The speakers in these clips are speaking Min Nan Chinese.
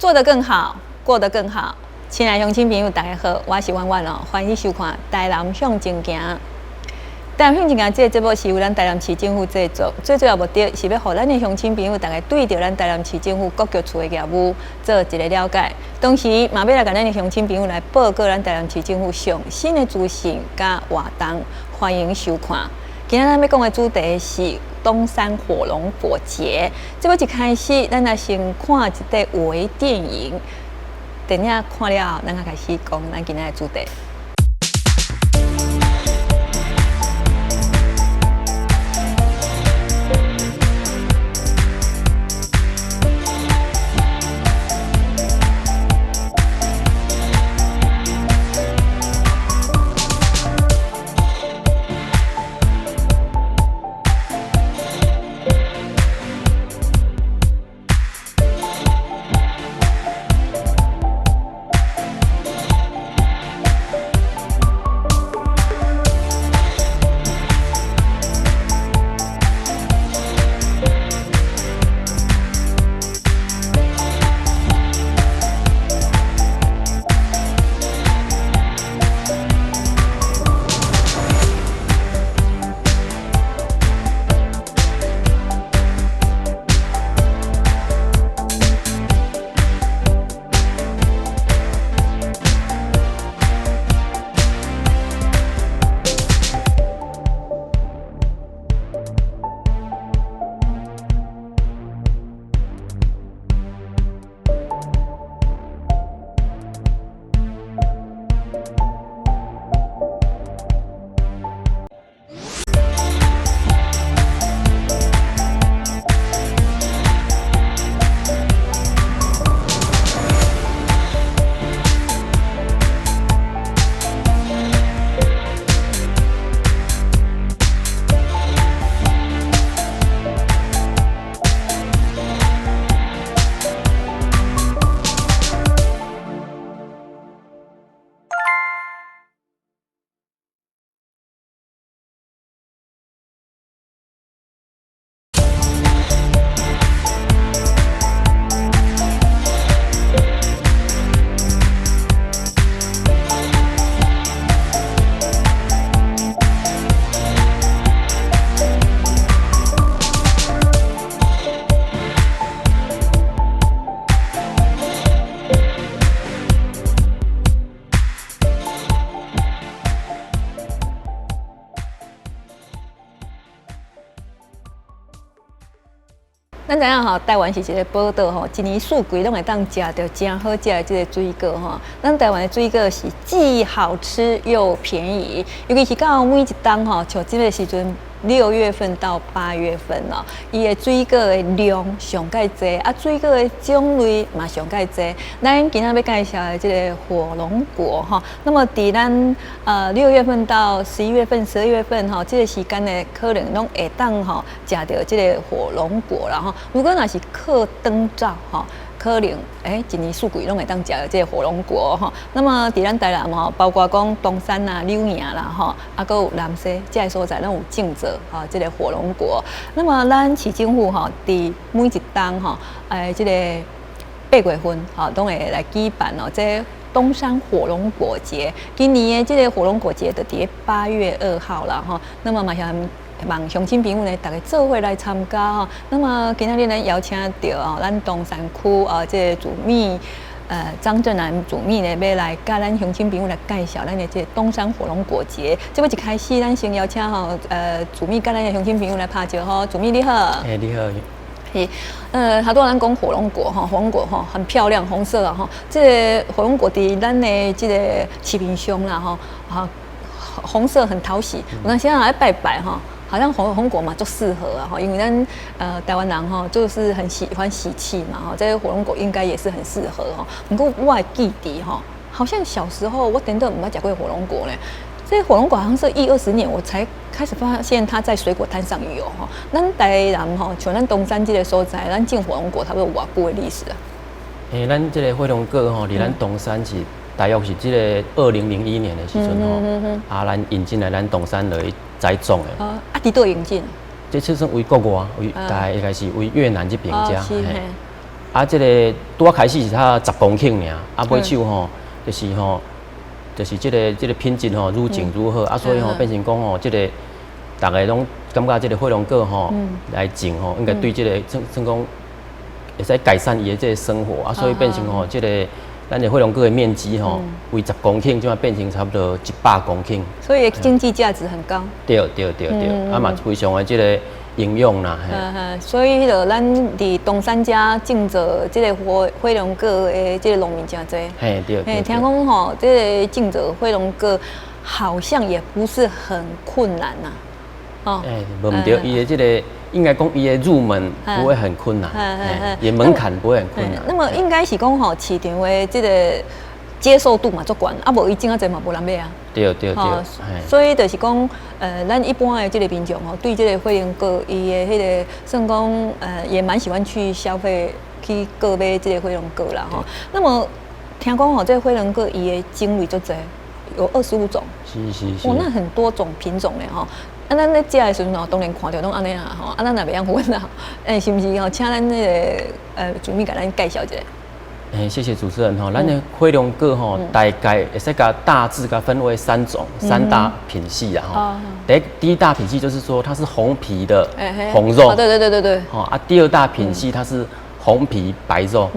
做得更好，過得更好。親愛鄉親朋友，大家好，我是婉婉哦，歡迎收看《台南向前行》。台南向前行這個節目是由咱台南市政府製作，最主要目的是欲予咱的鄉親朋友，逐家對著咱台南市政府各局處的業務做一個了解，同時嘛欲來共咱的鄉親朋友來報告咱台南市政府上新的資訊佮活動，歡迎收看。今仔咱欲講的主題是東山火龍果節。這擺一開始，咱來先看一塊微電影。電影看了後，咱才開始講咱今仔的主題。咱知影吼，台灣是一個寶島吼，一年四季攏會當食著誠好食的這個水果吼。咱台灣的水果是既好吃又便宜，尤其是到每一冬吼，像這個時陣6月份到8月份哦，伊的水果的量上蓋濟，啊，水果的種類嘛上蓋濟。咱今仔欲介紹的這個火龍果吼，那麼佇咱6月份到11月份、12月份吼，這個時間呢，可能攏會當吼食著這個火龍果啦吼。如果若是靠長照吼，可能一年四季攏會當食著這個火龍果吼。那麼佇咱台南吼，包括講東山啦、柳營啦吼，啊，閣有南勢這个所在攏有種植吼這個火龍果。那麼咱市政府吼，佇每一冬吼，這個8月份吼，攏會來舉辦哦，這個東山火龍果節。今年的這個火龍果節就佇8月2號啦吼。那麼嘛希望鄉親朋友呢，逐家做伙來參加吼。那麼今仔日呢，邀請著哦，咱東山區啊，這個主秘張正南主秘呢，欲來佮咱鄉親朋友來介紹咱的這個東山火龍果節。這擺一開始，咱先邀請吼，主秘佮咱的鄉親朋友來拍招呼。主秘你好。欸，你好。是，頭拄仔咱講火龍果吼，火龍果吼很漂亮，紅色啊吼。這個火龍果佇咱的這個市面上啦吼，啊，紅色很討喜。有當時啊愛拜拜吼。好像紅果嘛，足適合啊，因為咱台灣人吼就是很喜歡喜氣嘛，吼，這個火龍果應該也是很適合吼。毋過我會記得吼，好像小時候我頂都毋捌食過火龍果呢。這個火龍果好像是一二十年我才開始發現它在水果攤上有吼。咱台南吼，像咱東山這個所在，咱種火龍果差不多偌久的歷史啊？欸，咱這個火龍果吼，佇咱東山是大約是這個2001年的時陣吼，啊，咱引進來咱東山來栽種的。啊，佇佗引進？這次算佇國外，佇大概應該是佇越南這邊遮。啊，這个拄仔開始是才10公頃爾，啊，尾手吼，就是吼，就是這個品質吼，愈種愈好，啊，所以吼變成講吼，這个逐家攏感覺這个火龍果吼來種吼，應該對這個算算講會使改善伊的這个生活，啊，所以變成吼，這个咱的火龍果的面積吼，為10公頃，這擺變成差不多100公頃。所以經濟價值很高。對對對對，啊嘛非常的這个營養啦。所以彼个咱佇東山遮種植這个火龍果的這个農民誠濟。嘿對。嘿，聽講吼，這个種植火龍果好像也不是很困難吶。哦，欸，無毋對，伊的這个應該講伊的入門不會很困難，也門檻不會很困難。那麼應該是講吼，市場的這個接受度嘛足懸，啊無伊種遮濟嘛無人買啊。對對對。所以就是講，咱一般的這個民眾吼，對這個火龍果，伊的彼个算講，也蠻喜歡去消費，去購買這個火龍果啦吼。那麼聽講吼，這個火龍果伊的種類足濟，有25種。是是是。哦，那很多種品種咧吼。啊，咱咧食的時陣吼，當然看著攏按呢啦吼，啊，咱也袂曉分啦，欸，是毋是吼？請咱那个主秘共咱介紹一下。欸，謝謝主持人吼，咱的火龍果吼，大概會使共大致共分為三種，三大品系啊吼。第一大品系就是說它是紅皮的紅肉。對對對對對。吼啊，第二大品系它是紅皮白肉。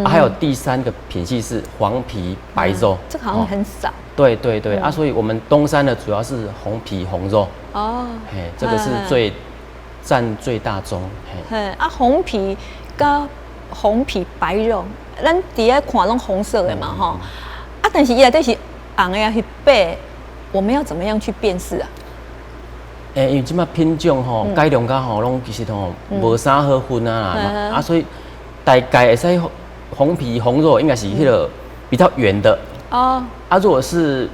還有第三個品系是黃皮白肉。這個好像很少。對對對啊，所以我們東山的主要是紅皮紅肉。哦。嘿，這個是最佔最大宗。嘿，啊，紅皮佮紅皮白肉，咱佇遐看攏紅色的嘛，吼。啊，但是伊內底是紅的抑是白，我們要怎麼樣去辨識啊？欸，因為這擺品種吼改良甲吼攏其實吼無啥好分啊啦，啊，所以大概會使紅皮紅肉應該是彼个比較圓的。哦。啊，如果是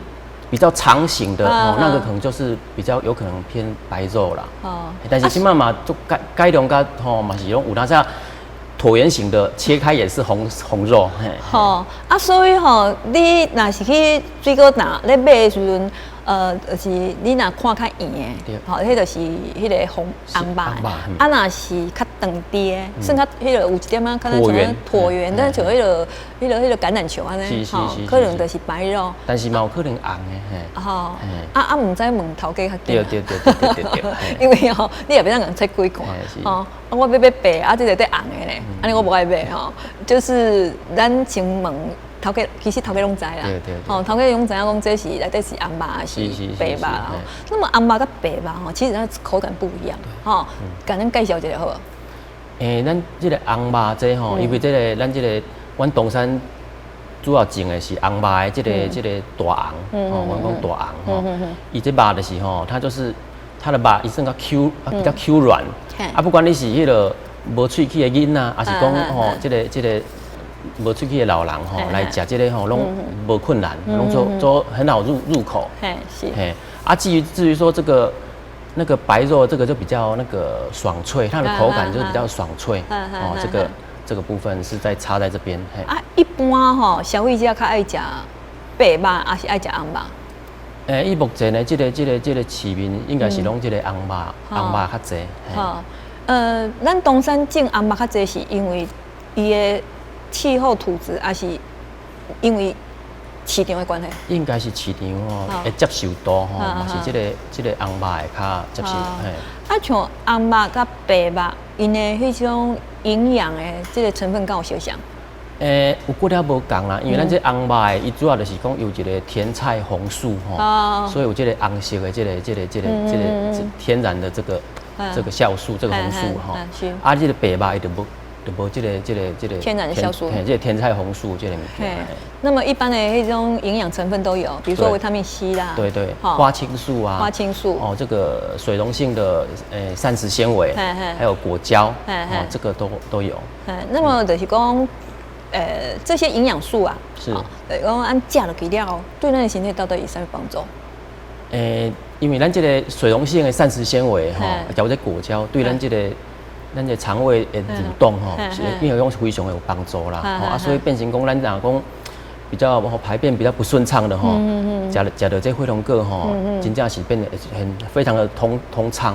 比較長形的哦，那個可能就是比較有可能偏白肉啦。哦。但是這擺嘛做改良甲吼嘛是攏有當時橢圓形的切開也是紅紅肉。吼啊，所以吼，你若是去水果檔咧買的時陣，就是你若看較圓的，吼，彼就是彼个紅紅肉。啊，若是較長滴的，算較彼个有一點仔，較像橢圓，但像彼个橄欖球按呢，吼，可能就是白肉。但是嘛有可能紅的，嘿。吼，啊啊，毋知問頭家較緊。對對對對對對。因為吼，你也袂當共切開看，吼，啊，我欲買白，啊，這个綴紅的咧，按呢我無愛買吼，就是咱先問頭家，其實頭家攏知啦，吼，頭家攏知影講這是內底是紅肉還是白肉啦。那麼紅肉佮白肉吼，其實它口感不一樣，吼，共咱介紹一下好無？欸，咱這个紅肉這吼，因為這个咱這个阮東山主要種的是紅肉的這個大紅，吼，阮講大紅吼，伊這肉就是吼，它就是它的肉伊算較 Q，比較 Q 軟，啊，不管你是彼个無喙齒的囡仔，抑是講吼，這個無喙齒的老人吼，來食這個吼，攏無困難，攏做做很好入口。嘿，是。嘿，啊，至於說這個那個白肉，這個就比較那個爽脆，它的口感就是比較爽脆。哦，這個部分是在差在這邊。啊，一般吼，消費者較愛食白肉，抑是愛食紅肉？欸，伊目前的這個市面應該是攏這個紅肉，紅肉較濟。好，咱東山種紅肉較濟，是因為伊的氣候土質，抑是因為市場的關係？應該是市場吼，會接受度吼，嘛是這個紅肉會較接受。嘿。啊，像紅肉佮白肉，𪜶的彼種營養的這個成分敢有相像？欸，有幾仔無仝啦，因為咱這紅肉的，伊主要就是講有一個甜菜紅素吼，所以有這個紅色的這個天然的這個酵素，這個紅素吼。啊，這個白肉伊就無。就無這個天然的酵素，這個甜菜紅素這個物件。那麼一般的彼種營養成分都有，比如說維他命 C 啦，對對，花青素啊，花青素哦，這個水溶性的膳食纖維，還有果膠，哦，這個都有。那麼就是講，這些營養素啊，是，對，講按食落去了，對咱的身體到底有啥物幫助？因為咱這個水溶性的膳食纖維吼，加這果膠，對咱這腸胃的蠕動吼，是應該講是非常有幫助啦。啊，所以變成講咱若講，比較排便比較不順暢的吼，食著這火龍果吼，真正是變得很非常的通暢。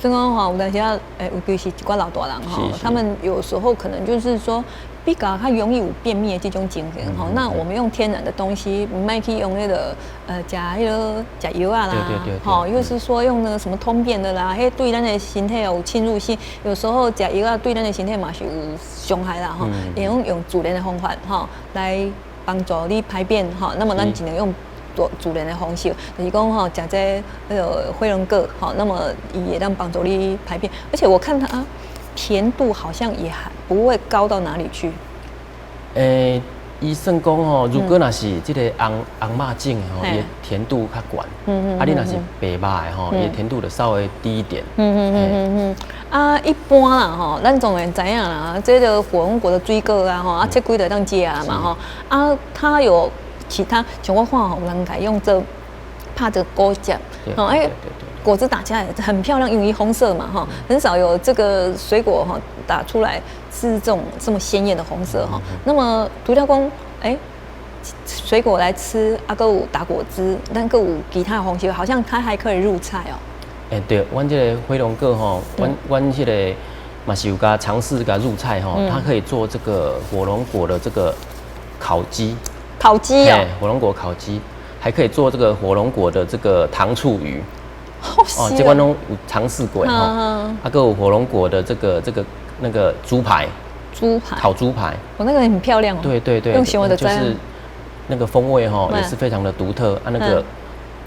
所以講吼，有當時啊，欸，尤其是一寡老大人吼，他們有時候可能就是說比較較容易有便秘的這種情形吼。那我們用天然的東西，毋愛去用那個食彼个食藥仔啦，吼，又是說用那個什麼通便的啦，彼對咱的身體有侵入性，有時候食藥仔對咱的身體嘛是有傷害啦吼。會用用自然的方法吼來幫助你排便吼，那麼咱盡量用自然的方式，就是講吼，食這彼个火龍果吼，那麼伊會當幫助你排便，而且我看它甜度好像也還不會高到哪裡去。欸，伊算講吼，如果若是這個紅紅肉種的吼，伊的甜度較懸。啊，你若是白肉的吼，伊的甜度就稍微低一點。啊，一般啦吼，咱總會知影啦，這個火龍果的水果啊吼，啊，切開就當食嘛吼。啊，它有其他，像我看吼，有人共用做拍這個果汁，吼，欸，果汁打起來很漂亮，因為紅色嘛哈，很少有這個水果哈打出來是這種這麼鮮豔的紅色哈。那麼除了講，欸，水果來吃，啊，閣有打果汁，但閣有其他的方式，好像它還可以入菜哦。欸，對，阮這個火龍果吼，阮阮彼个嘛是有共嘗試共入菜吼，它可以做這個火龍果的這個烤雞。烤雞哦。火龍果烤雞，還可以做這個火龍果的這個糖醋魚。哦，這款攏有嘗試過吼。啊，閣有火龍果的這個那個豬排。豬排。烤豬排。哦，那個很漂亮哦。對對對，用想就是那個風味哈，也是非常的獨特啊，那個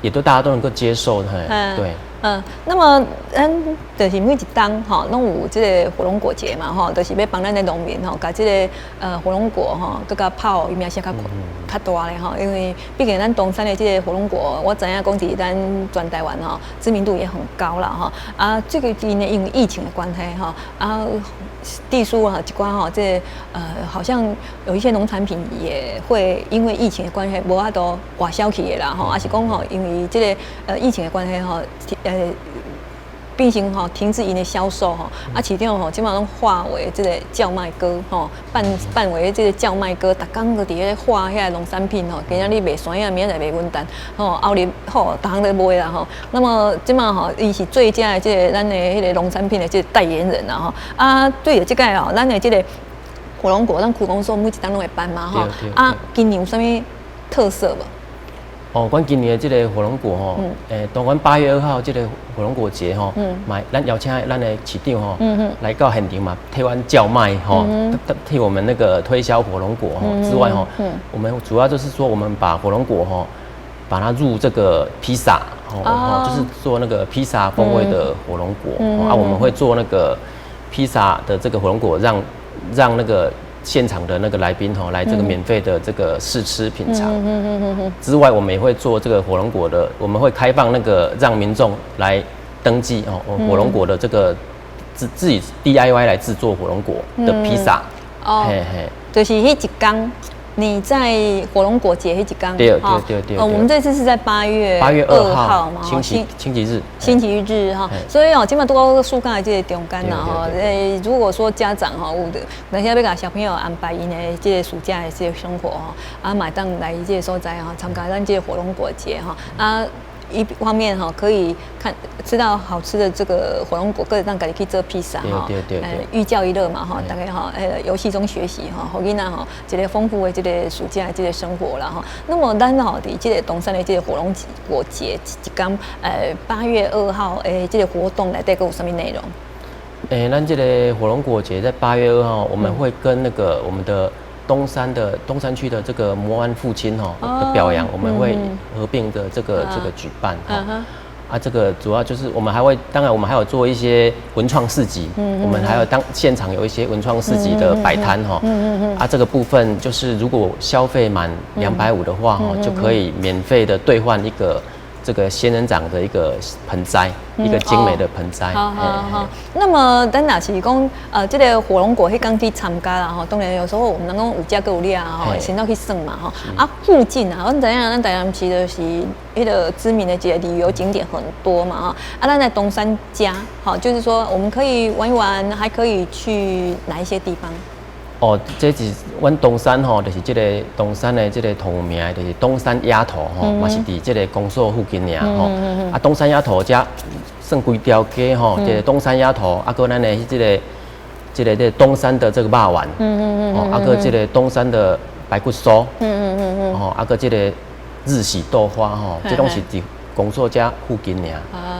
也都大家都能夠接受的，對。嗯，那麼咱就是每一冬吼，攏有這個火龍果節嘛吼，就是欲幫咱的農民吼，共這個火龍果吼，閣共拋伊名聲較較大咧吼，因為畢竟咱東山的這個火龍果，我知影講佇咱全台灣吼，知名度也很高啦吼。啊，這個今年因為疫情的關係吼，啊，地書啊一寡吼，這個好像有一些農產品也會因為疫情的關係，無法度外銷去的啦吼，抑是講吼，因為這個疫情的關係吼，變成吼停止𪜶的銷售吼，啊市長吼這馬攏化為這個叫賣哥吼，扮扮為這個叫賣哥，逐工都佇咧喊遐個農產品吼，今仔日賣山葉，明仔載賣文旦，吼後日吼逐項咧賣啦吼。那麼這馬吼，伊是最佳的這個咱的彼个農產品的這個代言人啦吼。啊，對著這擺吼，咱的這個火龍果，咱區公所每一冬攏會辦嘛吼。啊，今年有啥物特色無？哦，阮今年的這個火龍果吼，欸，當阮8月2號這個火龍果節吼，嘛，咱邀請咱的市長吼，來到現場嘛，替阮叫賣吼，替我們那個推銷火龍果吼之外吼，我們主要就是說，我們把火龍果吼，把它入這個披薩，哦，就是做那個披薩風味的火龍果，啊，我們會做那個披薩的這個火龍果，讓那個現場的那個來賓吼來這個免費的這個試吃品嘗。之外，我們也會做這個火龍果的，我們會開放那個讓民眾來登記哦，火龍果的這個自己 DIY 來製作火龍果的披薩。哦，嘿嘿，就是彼一工你在火龍果節彼一工，對對對對。哦，我們這次是在八月8月2號嘛，星期日，星期日哈，所以哦，這馬拄好暑假的這個中間啦吼，欸，如果說家長吼有的，等下欲共小朋友安排𪜶的這個暑假的這個生活吼，啊，嘛會當來這個所在吼，參加咱這個火龍果節吼，啊，一方面哈可以看吃到好吃的這個火龍果，閣會當家己去做披薩哈，寓教於樂嘛哈，大家哈，遊戲中學習哈，予囡仔吼一個豐富的這個暑假這個生活啦哈。那麼咱吼佇這個東山的這個火龍果節一工，8月2號欸，這個活動內底閣有啥物內容？欸，咱這個火龍果節在八月二號，我們會跟那個我們的東山的東山區的這個模範父親吼的表揚，我們會合併的這個舉辦哈。啊，這個主要就是我們還會，當然我們還有做一些文創市集，我們還有當現場有一些文創市集的擺攤哈。啊，這個部分就是如果消費滿250的話哈，就可以免費的兌換一個這個仙人掌的一個盆栽，一個精美的盆栽。好好好。那麼咱若是講，這個火龍果彼工去參加啦吼，當然有時候我們人講有食閣有掠吼，先到去耍嘛吼。啊，附近啊，阮知影咱台南市就是彼個知名的一個旅遊景點很多嘛吼。啊，咱在東山遮，吼，就是說我們可以玩一玩，還可以去哪一些地方？哦，這是阮冬山吼，就是這個冬山的這個頭有名的，就是冬山鴨頭吼，嘛是佇這個公所附近爾吼。啊，冬山鴨頭遮算規條街吼，這個冬山鴨頭，啊，閣咱的這個冬山的這個肉丸，哦，啊，閣這個冬山的排骨酥，哦，啊，閣這個日喜豆花吼，這攏是佇公所遮附近爾，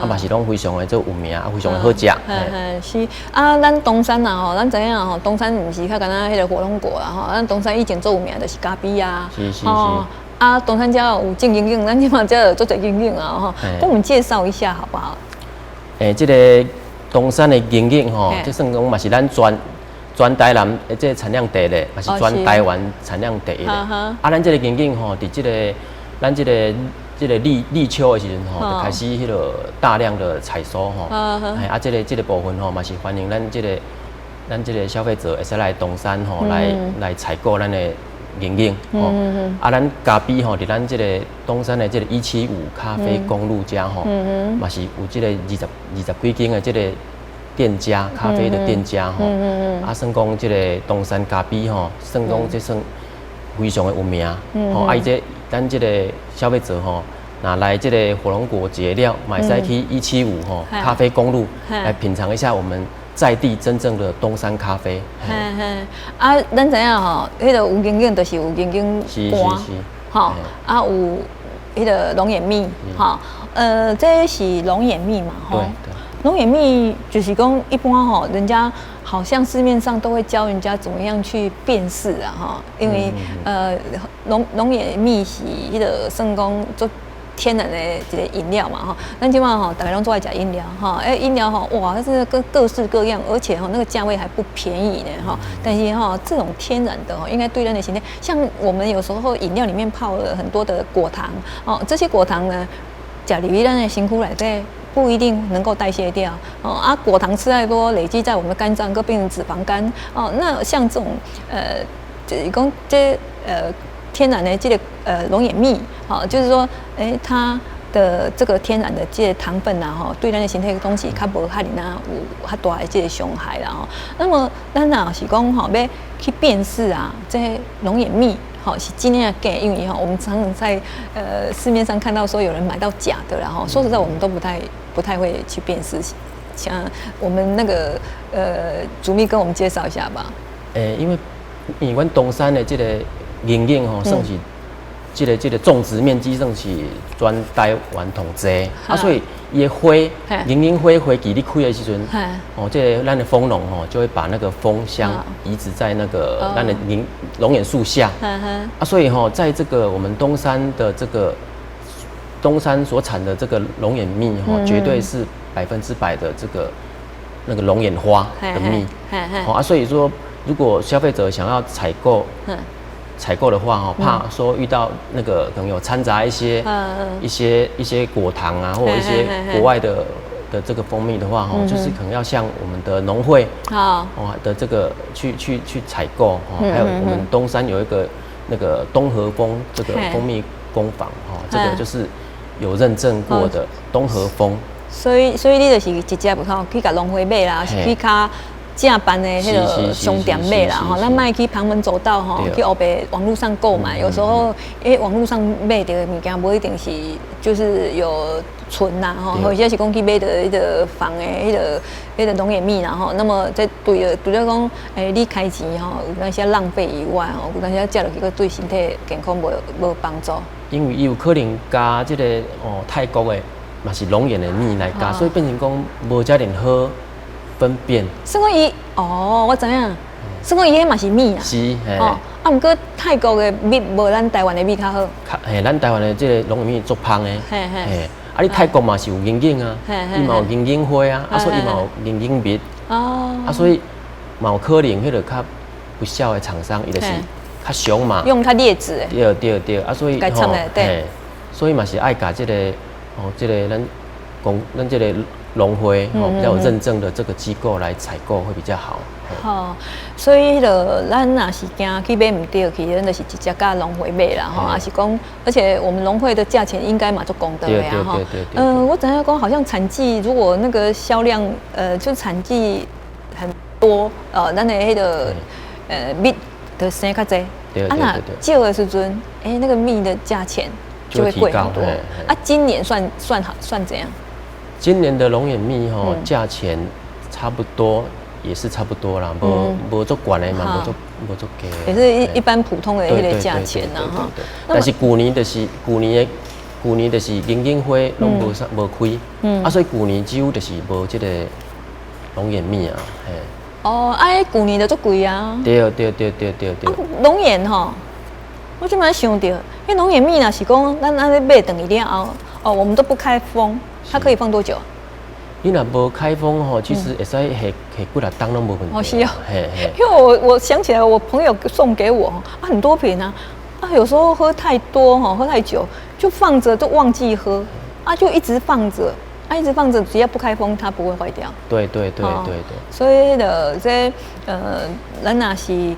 啊嘛是攏非常的做有名，啊非常的好食。嘿，是啊，咱冬山啊吼，咱知影吼，冬山毋是較干焦彼個火龍果啦吼，咱冬山以前做有名就是咖啡啊。是是是。啊，冬山遮有種銀耳，咱這馬遮有足濟銀耳啊吼，幫我們介紹一下好不好？欸，這個冬山的銀耳吼，這算講嘛是咱全台南的這個產量第一，嘛是全台灣產量第一的。啊，咱這個銀耳吼，佇這個咱這個。這個立秋的時陣吼，就開始彼個大量的採收吼，啊，這個部分吼，嘛是歡迎咱這個消費者會使來冬山吼，來採購咱的銀耳吼。啊，咱咖啡吼，佇咱這個冬山的這個175咖啡公路遮吼，嘛是有這個二十幾間的這個店家，咖啡的店家吼。啊，算講這個冬山咖啡吼，算講這算非常的有名吼。啊，伊這咱這個消費者吼，若來這個火龍果節了，嘛會使去175吼咖啡公路來品嘗一下我們在地真正的冬山咖啡。嘿嘿，啊，咱知影吼，彼個有銀耳就是有銀耳乾，吼，啊有彼個龍眼蜜，吼，這是龍眼蜜嘛，吼。對對。龍眼蜜就是講一般吼，人家好像市面上都會教人家怎麼樣去辨識啊，哈，因為龍眼蜜是彼個算講足天然的一個飲料嘛，哈，咱這馬吼，逐家攏足愛食飲料，哈，欸，飲料吼，哇，這是各式各樣，而且吼，那個價位還不便宜呢，哈，但是吼，這種天然的吼，應該對咱的身體，像我們有時候飲料裡面泡了很多的果糖，哦，這些果糖呢，食入去咱的身軀內底，不一定能夠代謝掉哦啊，果糖吃太多，累積在我們的肝臟，閣變成脂肪肝哦。那像這種就是講這天然的這個龍眼蜜，好，就是說，欸，它的這個天然的這個糖分啊，吼，對咱的身體東西較無遐爾啊有較大的這個傷害啦吼。那麼咱若是講吼，欲去辨識啊，這龍眼蜜，吼是真抑假，因為吼我們常常在市面上看到說有人買到假的，然後說實在，我們都不太會去辨識。像我們那個主秘跟我們介紹一下吧。欸，因為阮冬山的這個銀耳吼，算是這個種植面積算是全台灣頭濟啊，所以伊的花銀耳花花期咧開的時陣，哦，這個咱的蜂農吼就會把那個蜂箱移植在那個咱的龍眼樹下，啊，所以吼，在這個我們冬山的這個冬山所產的這個龍眼蜜吼，絕對是100%的這個那個龍眼花的蜜，好啊，所以說如果消費者想要採購的話，哈，怕說遇到那個可能有摻雜一些果糖啊，或者一些國外的這個蜂蜜的話，哈，就是可能要向我們的農會哦的這個去採購，還有我們冬山有一個那個東和蜂這個蜂蜜工坊，哈，這個就是有認證過的東和蜂。所以你就是直接吼去共農會買啦，去較正版的彼個商店買啦，吼，咱莫去旁門左道吼，去烏白網路上購買。有時候，因為網路上買著的物件，無一定是就是有純啦，吼，或者是講去買著彼個仿的彼個龍眼蜜啦，吼。那麼這對了，除了講，欸，你開錢吼，有當時浪費以外，吼，有當時食落去閣對身體健康無幫助。因為伊有可能加這個哦泰國的，嘛是龍眼的蜜來加，所以變成講無遮爾好分辨。算講伊哦，我知影，算講伊彼嘛是蜜啊。是，嘿。哦，啊，毋過泰國的蜜無咱台灣的蜜較好。嘿，咱台灣的這個龍眼蜜足芳的。嘿嘿。啊，你泰國嘛是有銀耳啊，伊嘛有銀耳花啊，啊，所以伊嘛有銀耳蜜。啊，所以嘛有可能彼個較不肖的廠商，伊就是較俗嘛。用較劣質的。對對對，啊，所以吼，嘿，所以嘛是愛共這個哦，這個咱講咱這個農會哦比較有認證的這個機構來採購會比較好。好，所以彼個咱若是驚去買毋著去，咱就是直接共農會買啦吼，抑是講，而且我們農會的價錢應該嘛足公道的啊吼。嗯，我知影講好像產季如果那個銷量，就產季很多，咱的彼個蜜就生較濟。啊若少的時陣，欸，那個蜜的價錢就會貴很多。啊，今年算好算怎樣？今年的龍眼蜜吼，價錢差不多，也是差不多啦，無無足懸的嘛，無足低。也是一般普通的彼个價錢啦哈。但是舊年就是銀杏花攏無啥無開，啊，所以舊年幾乎就是無這個龍眼蜜啊，嘿。哦，啊，舊年就足貴啊。對對對對對對。龍眼吼，我這擺想著，彼龍眼蜜若是講咱按呢買轉去了後，哦，我們都不開封，它可以放多久？你若無開封吼，其實會使下下幾若冬攏無問題。哦，是哦。嘿嘿。因為我想起來，我朋友送給我啊很多瓶啊，啊有時候喝太多哈，喝太久就放着都忘記喝，啊就一直放着，啊一直放着，只要不開封，它不會壞掉。所以的這咱若是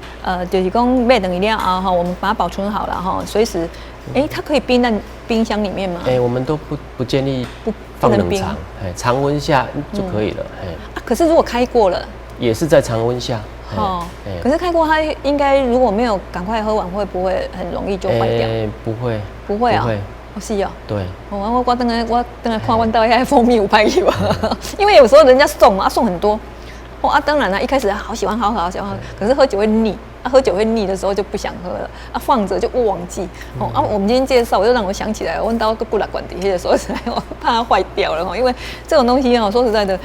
就是講買轉去了後哈，我們把它保存好了哈，隨時，欸，它可以冰在冰箱裡面嗎？欸，我們都不建議不放冷藏，哎，常溫下就可以了。哎，啊，可是如果開過了，也是在常溫下。哦，可是開過它應該如果沒有趕快喝完，會不會很容易就壞掉？不會，不會啊，哦是哦。對。我等下看阮兜遐蜂蜜有歹去無？因為有時候人家送啊，送很多，哦啊，當然了，一開始好喜歡，好好喜歡，可是喝久會膩。啊，喝酒會膩的時候就不想喝了，啊，放着就忘記。哦，啊，我們今天介紹，我就讓我想起來，阮兜閣幾若罐佇彼個所在，我怕它壞掉了哈。因為這種東西哦，說實在的，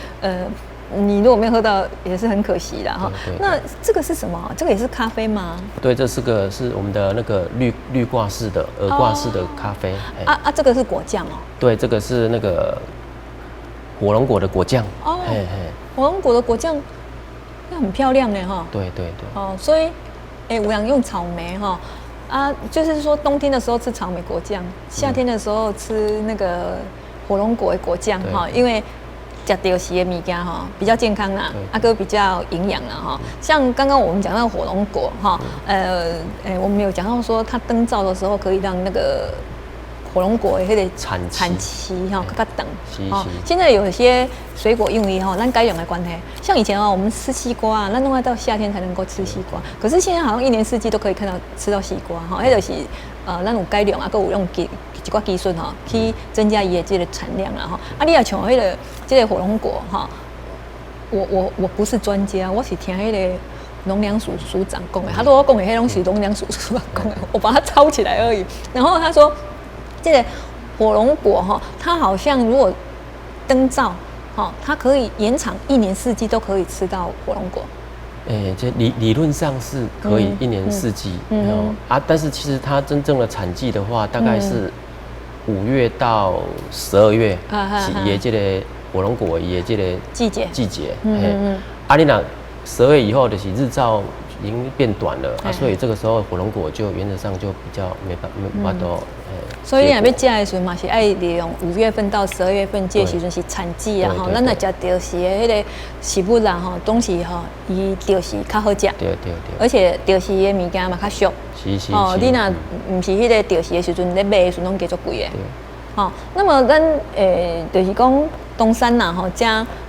你如果沒有喝到，也是很可惜的哈。那這個是什麼？這個也是咖啡嗎？對，這是個是我們的那個濾掛式的耳掛式的咖啡。啊啊，這個是果醬哦。對，這個是那個火龍果的果醬。哦，嘿嘿，火龍果的果醬，那很漂亮呢哈。對對對。哦，所以。欸，有人用草莓哈，啊，就是說冬天的時候吃草莓果醬，夏天的時候吃那個火龍果的果醬哈，因為食著時的物件哈比較健康啦，啊閣比較營養啦哈。像剛剛我們講那個火龍果哈，我們有講到說它燈照的時候可以讓那個火龍果的彼個產期哈較長。哦，現在有些水果因為吼咱改良的關係，像以前哦，我們吃西瓜啊，咱攏愛到夏天才能夠吃西瓜，可是現在好像一年四季都可以看到吃到西瓜哈，彼就是咱有改良啊，閣有用一寡技術吼，去增加伊的這個產量啦吼。啊，你若像彼個這個火龍果哈，我不是專家，我是聽彼個農糧署署長講的，他說我講的彼攏是農糧署署長講的，我把它抄起來而已。然後他說，這個火龍果哈，它好像如果燈照，哈，它可以延長一年四季都可以吃到火龍果。欸，這理論上是可以一年四季，啊，但是其實它真正的產季的話，大概是5月到12月，是伊的這個火龍果伊的這個季節季節。啊，你若12月以後就是日照已經變短了啊，所以這個時候火龍果就原則上就比較沒辦法。所以你若欲食的時陣嘛是愛利用5月份到12月份這個時陣是產季啊吼，咱若食著時的彼個食物啦吼，總是吼伊著時較好食。而且著時的物件嘛較俗。哦，你若毋是彼個著時的時陣咧買的時陣，攏加足貴的。吼，那麼咱就是講東山啦吼，遮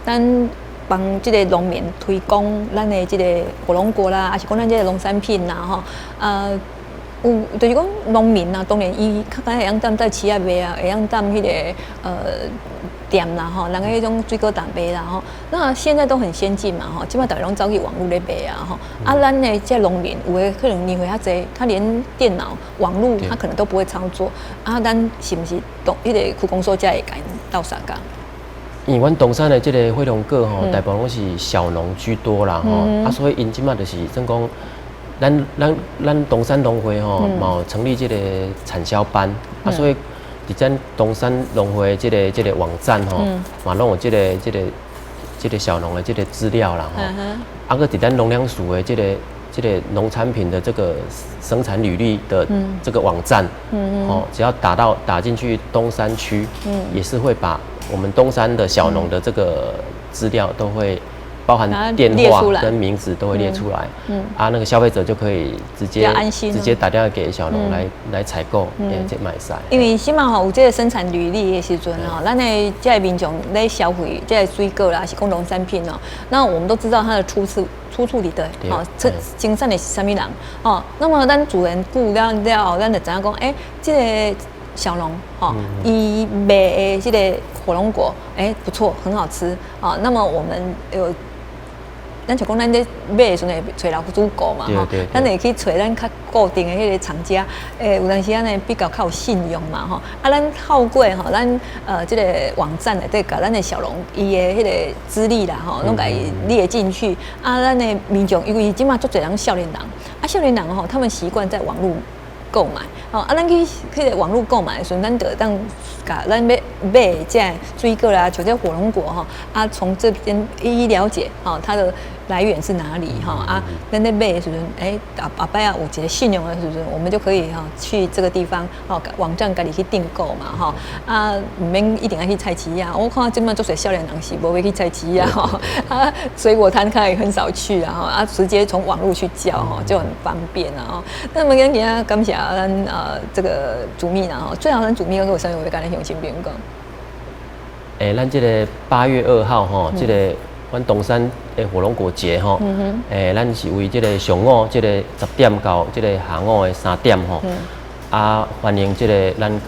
咱幫這個農民推廣咱的這個火龍果啦，抑是講咱這個農產品啦吼，有就是講農民啊，當然伊較簡會曉踮在市仔賣啊，會曉踮彼個店啦吼，人彼種水果檔賣啦吼。那現在都很先進嘛吼，這擺逐家攏走去網路咧賣啊吼。啊，咱的這農民有的可能年歲較濟，他連電腦、網路他可能都不會操作。啊，咱是毋是當彼個區公所才會共𪜶鬥相共？因為阮東山的這個火龍果吼，大部分攏是小農居多啦吼，啊，所以𪜶這擺就是算講，咱東山農會吼，嘛有成立這個產銷班，啊，所以佇咱東山農會這個網站吼，嘛攏有這個小農的這個資料啦吼，啊，閣佇咱農糧署的這個農產品的這個生產履歷的這個網站，哦，只要打進去東山區，也是會把我們東山的小農的這個資料都會包含電話跟名字都會列出來。啊，那個消費者就可以直接直接打電話給小農來採購，這嘛會使。因為起碼吼有這個生產履歷的時陣吼，咱的這个民眾咧消費這个水果啦，抑是講農產品哦，那我們都知道它的出處佇佗，吼，出生產的是啥物人，哦，那麼咱主人顧了了後，咱就知影講，欸，這个小農吼，伊賣的這个火龍果，欸，不錯，很好吃，啊，那麼我們有。咱就講咱咧買的時陣會揣老主顧嘛吼，咱會去揣咱較固定的彼个廠家，欸，有當時按呢比較較有信用嘛吼。啊，咱透過吼，咱這个網站內底，共咱的小農伊的彼个資歷啦吼，攏共伊列進去。啊，咱的民眾因為這馬足濟人少年人，啊，少年人吼，他們習慣在網路購買，哦，啊，咱去彼个網路購買的時陣，咱就會當共咱欲買的這个水果啦，像這火龍果吼，啊，從這邊一一了解，吼，它的來源是哪裡哈？啊，咱咧買的時陣，欸，後擺仔有一个信用的時陣，我們就可以哈去這個地方哦，網站家己去訂購嘛哈。啊，毋免一定愛去菜市仔！我看這馬足濟少年人是無欲去菜市仔吼，啊，水果攤他也很少去啊，啊，直接從網路去叫吼，就很方便啊。吼，那麼今仔感謝咱這個主秘啦吼，最後咱主秘閣有啥物話欲共咱鄉親朋友講？欸，咱這个8月2號吼，這個阮東山的火龍果節吼，欸，咱是為這个上午這个10點到這個下午的3點吼，啊，歡迎這个咱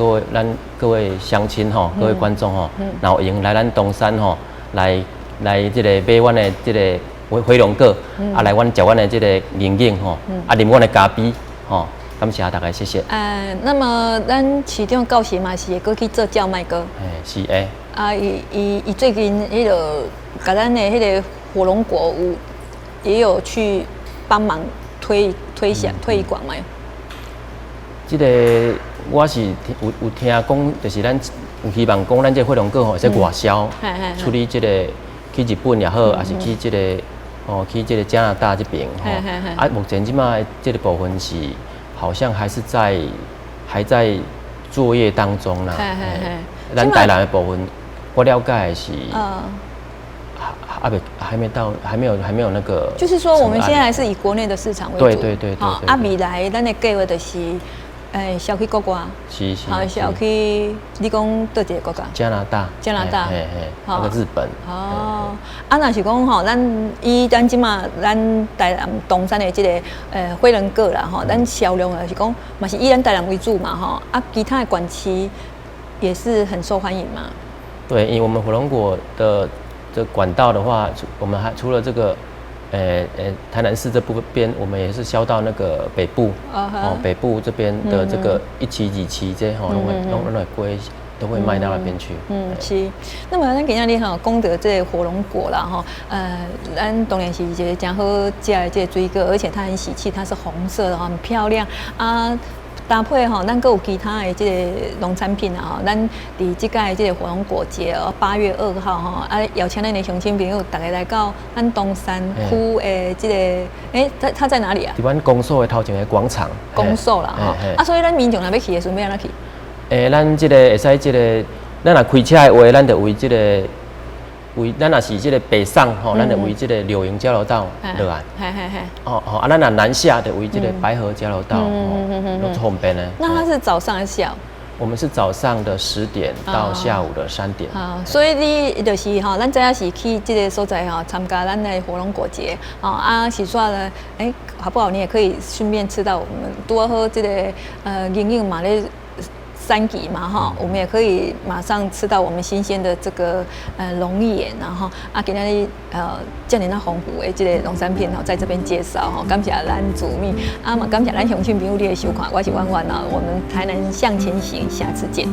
各位鄉親吼，各位觀眾吼，若有閒來咱東山吼，來這個買阮的這个火龍果，啊，來阮食阮的這個牛奶吼，啊，啉阮的咖啡吼，感謝大家，謝謝。那麼咱市長到時嘛是會閣去做叫賣哥。欸，是的。啊，伊最近彼个共咱的彼个火龍果有也有去幫忙推銷推廣嘛？這个我是有聽講，就是咱有希望講，咱這個火龍果吼會使外銷，出去這個去日本也好，抑是去這个哦去這个加拿大這邊吼。啊，目前這馬這个部分是好像還是還在作業當中啦。咱台南的部分，我了解的是，還沒還沒到，還沒有那個。就是說，我們現在還是以國內的市場為主。對對對對。啊，未來咱的計劃就是，欸，銷去國外。是是。好，銷去你講佗一个國家？加拿大。加拿大。嘿嘿。那個日本。哦。啊，若是講吼，咱以咱這馬咱台南東山的這个火龍果啦吼，咱銷量就是講嘛是以咱台南為主嘛吼，啊，其他的縣市也是很受歡迎嘛。對，因為我們火龍果的這管道的話，我們還除了這個，台南市這部分邊，我們也是銷到那個北部，哦，北部這邊的這個一期、二期這吼，攏會歸都會賣到那邊去。嗯，是。那麼咱今仔日吼講著這個火龍果啦吼，咱當然是一个誠好食的這個水果，而且它很喜氣，它是紅色的，很漂亮啊。搭配吼，咱閣有其他的這个農產品啊吼，咱佇這擺這个火龍果節哦，8月2號吼，啊邀請咱的鄉親朋友，逐家來到咱東山區的這个，欸，他在哪裡啊？佇阮公所的頭前的廣場。公所啦吼，啊，所以咱民眾若欲去的時陣，欲按怎去？欸，咱這个會使這个，咱若開車的話，咱就為這个。為咱若是這个北上吼，咱就為這个柳營交流道落來。哦哦，啊，咱若南下就為這個白河交流道，攏足方便的。那它是早上還是下午？我們是早上的10點到下午的3點。啊，所以你就是吼，咱知影是去這个所在吼，參加咱的火龍果節哦啊，是說呢，欸，好不好？你也可以順便吃到我們拄好這个營養嘛咧。三級嘛哈，我們也可以馬上吃到我們新鮮的這個龍眼，然後啊，今仔日遮爾仔豐富的這个農產品吼，在這邊介紹吼，感謝咱主秘啊嘛，感謝咱鄉親朋友你的收看，我是婉婉啊，我們台南向前行，下次見。